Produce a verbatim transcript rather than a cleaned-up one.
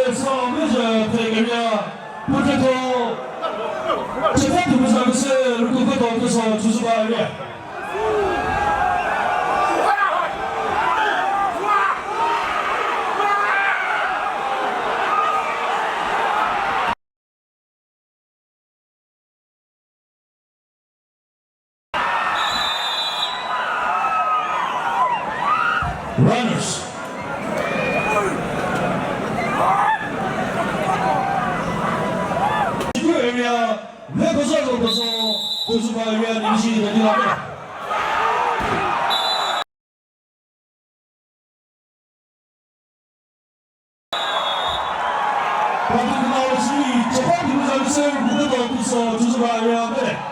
Sa mezhe Phek area, Phuthethou, Chepha Thupuzakesü, Rüküküto Küso, Chozuba area. Runners. Chiku area, Vekosa Kokoso, Chozuba area, Ninishi, Dadi Lame. Patu kümüzü, Chepha Thupuzakesü, Rüküküto Küso, Chozuba area, Mele.